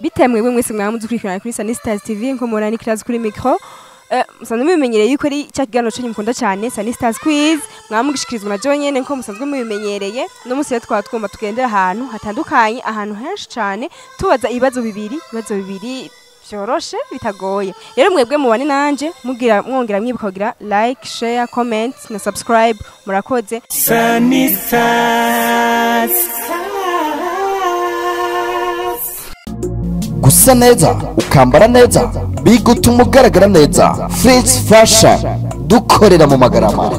Bitemwe mwese mwamudukurikirana kuri Sunny Stars TV, nko mubona ni class kuri micro. Musanzwe mubimenyereye yuko ari cya kiganiro cyanyu mukunda cyane, Sunny Stars Quiz, mwamugishikirizwa na John nyene nko musanzwe mubimenyereye. No musi rero twaba twumva tugendera ahantu hatandukanye, ahantu henshi cyane, tubaza ibibazo bibiri, ibibazo bibiri vyoroshe bitagoye. Rero mwebwe mubane nanje, mugira mwongera mwibuka kugira like, share, comment na subscribe. Murakoze. Sunny Stars. Gusa neza ukambara neza bigutuma ugaragara neza. Fritz Fashion dukorera mu Magarama,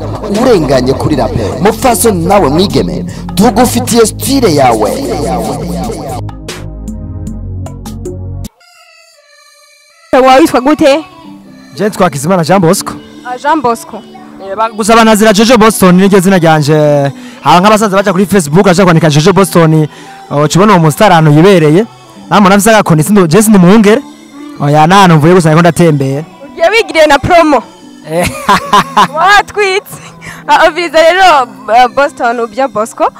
urenganye kuri rape. Mufaso nawe mwigeme, tugufitiye style yawe. Wawe witwa gute? Je twakizimana Jean Bosco. Ah, Jean Bosco. Gusa banazira Jojo Boston niryo zina ryanje. Haba nk'abasaza baja kuri Facebook aje kwandika Jojo Boston, ukibona uwo mustar ahantu yibereye. Namwe nafise agakoni sindo je sindi muhungere. Oya nano mvuye gusa niko ndatembera. Ugiye wigiriye na promo. Watwitse. Oviriza rero Boston ubya Bosco.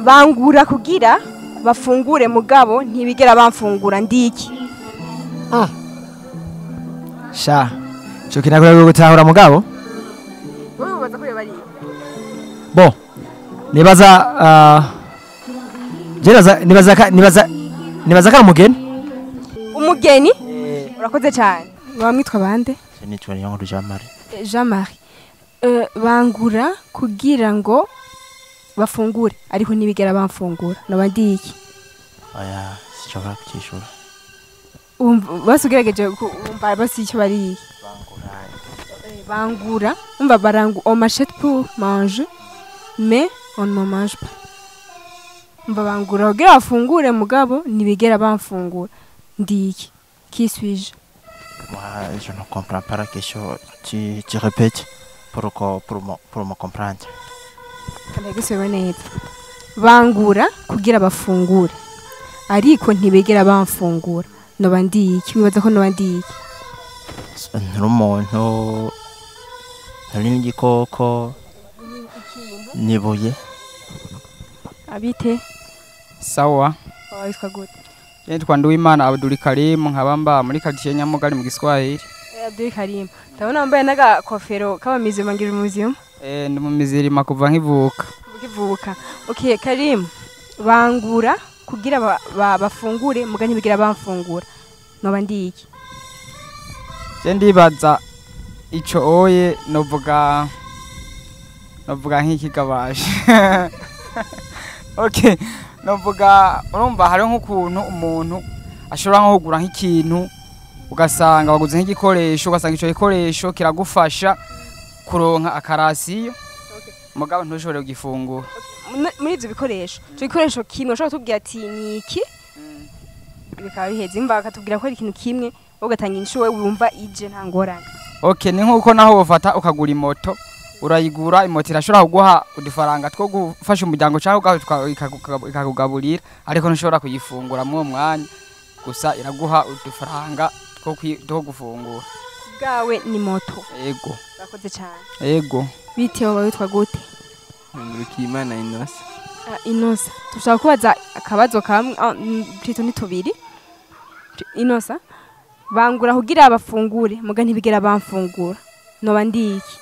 Bangura kugira bafungure mugabo ntibigera bamfungura, ndiki? Sha. Cyo kinakora gutahura mugabo? Wowe ubaza ko yabari. Bo. Nibaza Jeraza nibaza ka umugeni. Umugeni? Urakoze cyane. Wamwitwa bande? Nitwa Niyonkuru Jean Marie. Jean Marie. Bangura kugira ngo bafungure ariko ntibigera bamfungura. Nabandi iki? Oya, sinshobora kukishura. Basugerageje kumva basi icyo bari. Bangura. Umva barangu on m'achète pour manger mais on ne mange pas. Umva bangura kugira bafungure mugabo ntibigera bamfungura. Ndiki? Qui suis-je? Moi, je ne comprends pas la question. Tu répètes pour me comprendre. Ndagusubira neza. Bangura kugira bafungure ariko ntibigera bamfungura. Noba ndiki? Wibaza ko noba ndiki? Nturi umuntu, nturi n'igikoko, nibuye. Abite? Sawa. Witwa gute? Nitwa Nduwimana Abdul Karim, nkaba mba muri quartier Nyamugari mu Giswahili. Abdul Karim. Ndabona wambaye n'agakofero k'abamizima, ngira umuzima. Ndi mu mizirima kuva nkivuka. Ukivuka. Okay, Karim, bangura kugira bafungure muga ntibigira bamfungura. Noba ndiki? Je ndibaza ico oye novuga nk'ikigabaje. Okay, novuga urumva hari nk'ukuntu umuntu ashobora nko kugura nk'ikintu ugasanga waguze nk'igikoresho, ugasanga ico gikoresho kiragufasha kuronka akarasiyo. Mugabo ntushobore kugifungura. Muri ivyo bikoresho, ico gikoresho kimwe ushobora kutubwira ati ni iki? Bikaba biheze. Imva bakatubwira ko ari ikintu kimwe, ugatanga inyishu wewe wumva ije nta ngorane. Okay, ni nkuko naho wofata ukagura imoto, urayigura imoto irashobora kuguha udufaranga two gufasha umuryango cyangwa ikakugaburira, ariko ntushobora kuyifungura muri uwo mwanya, gusa iraguha udufaranga two gufungura. Bwawe ni moto. Yego. Urakoze cyane. Yego. Bite wowe witwa gute? Ngurukiyimana Inosa. Inosa. Tushaka kubaza akabazo kamwe, plutôt ni tubiri. Inosa, bangura kugira bafungure muga ntibigera bamfungura. Noba ndiki?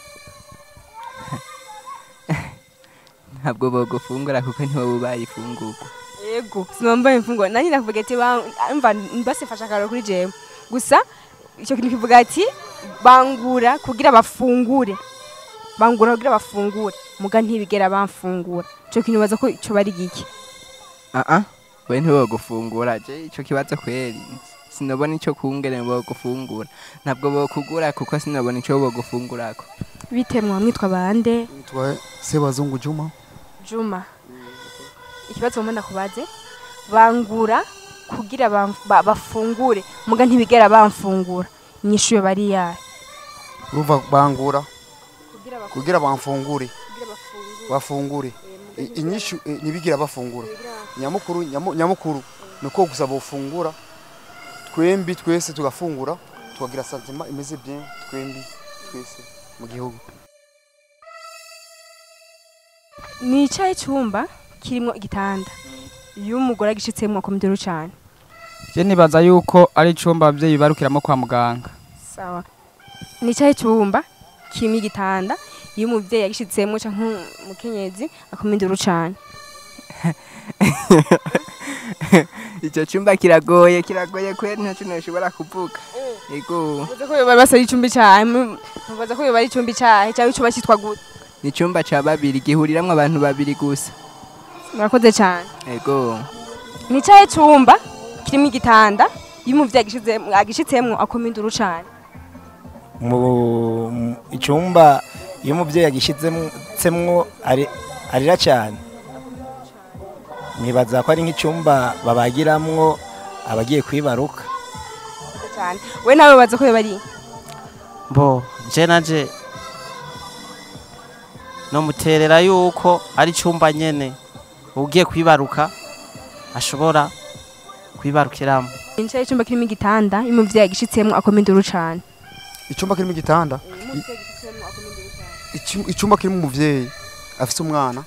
Ntabwo bogufungura kuko ntibo bayifungurwa. Yego, sinambaye imfungwa. Nanjye ndakuvuga ati mva mbase fasha akaro kuri jewe. Gusa icyo kintu kivuga ati bangura kugira bafungure. Bangura kugira bafungure muga ntibigera bamfungura. Ico kintu baza ko ico bari giki? We ntibogufungura. Je ico kibazo kweri sinobona ico kungere bogufungura. Ntabwo bokugura kuko sinobona ico bogufungurako. Bite mwamwitwa bande? Nitwa Sebazungu Juma. Juma. Ikibazo mbona kubaze, bangura kugira bafungure muga ntibigera bamfungura. Inyishu yo bari yahe? Urumva bangura kugira bamfungure, bafungure. Inyishu nibigira bafungura. Nyamukuru nyamukuru nuko gusa bofungura twembi twese tugafungura tukagira sentiment imeze bien twembi twese mu gihugu. Ni icaye cyumba kirimo igitanda. Iyo umugore agishitsemo akomedero cyane. Je nibaza yuko ari icumba abavyeyi bibarukiramo kwa muganga. Sawa. Ni cyahe cyumba kirimo igitanda iyo umuvyeyi yagishitsemo canke umukenyezi akoma induru cane? Icyo cyumba kiragoye, kiragoye kweri, ntacyo nashobora kuvuga. Ego. Mubaza ko yoba basa ari icumbi cahe? Mubaza ko yoba ari icumbi cahe cyangwa icumba cyitwa gute? Ni icyumba ca babiri, gihuriramwo abantu babiri gusa. Murakoze cyane. Ego. Ni cyahe cyumba kirimo igitanda iyo umuvyeyi agishitsemwo akoma induru cane? Mu icyumba iyo umubyeyi agishizemwo arira cyane, nibaza ko ari nk'icyumba babagiramwo abagiye kwibaruka. Cyane. We nawe baza ko yoba ari? Bo je nanje no muterera yuko ari icyumba nyene ugiye kwibaruka ashobora kwibarukiramo. Ni cyahe cyumba kirimo igitanda iyo umuvyeyi agishitsemwo akoma induru cane? Icyumba kirimo igitanda, icyumba kirimo umuvyeyi afise umwana.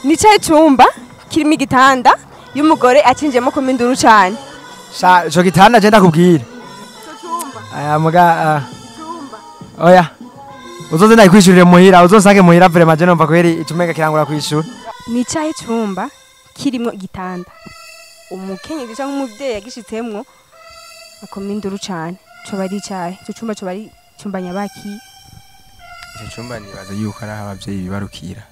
Ni cyahe cyumba kirimo igitanda iyo umugore acinjiyemo akoma induru cane? Sha, ico gitanda je ndakubwira. Aya muga oya. Uzoze ndakwishurire muhira, uzosange muhira vraiment je numva kweri icumenga kirangura kwishura. Ni cyahe cyumba kirimo igitanda umukenyezi cyangwa umuvyeyi yagishitsemwo akoma induru cane? Coba ari icahe? Ico cumba coba ari icumba nyabaki? Icyo cyumba nibaza yuko ari aho abavyeyi bibarukira.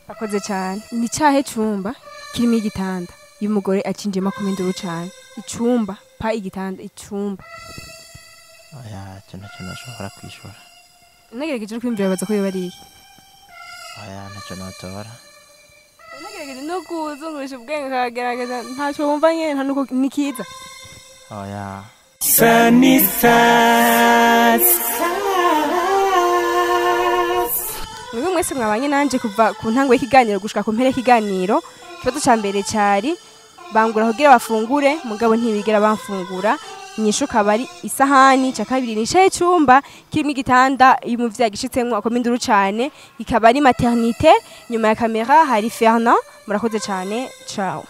Akoze cyane. Ni cyahe cyumba kirimo igitanda iyo umugore acinjiyemo akoma induru cane? Icumba pa igitanda, icumba. Oya, icyo ntacyo nashobora kwishura. Unagerageje kwiyumvira baza ko yoba ari iki? Oya, ntacyo notora. Unagerageje no kuzungurisha ubwenge ukagerageza, ntacyo wumva nyene, nta nuko ni kiza. Oya. Sunny Stars. Mwebwe mwese mwabanye nanje kuva ku ntango y'ikiganiro gushika ku mpera y'ikiganiro. Ikibazo ca mbere cari bangura kugira bafungure, mugabo ntibigera bamfungura. Inyishu kaba ari isahani. Ca kabiri ni icahe cumba kirimo igitanda iyo umuvyeyi agishitsemwo akoma induru cane? Ikaba ari maternité. Nyuma ya kamera hari Fernand. Murakoze cane. Ciao.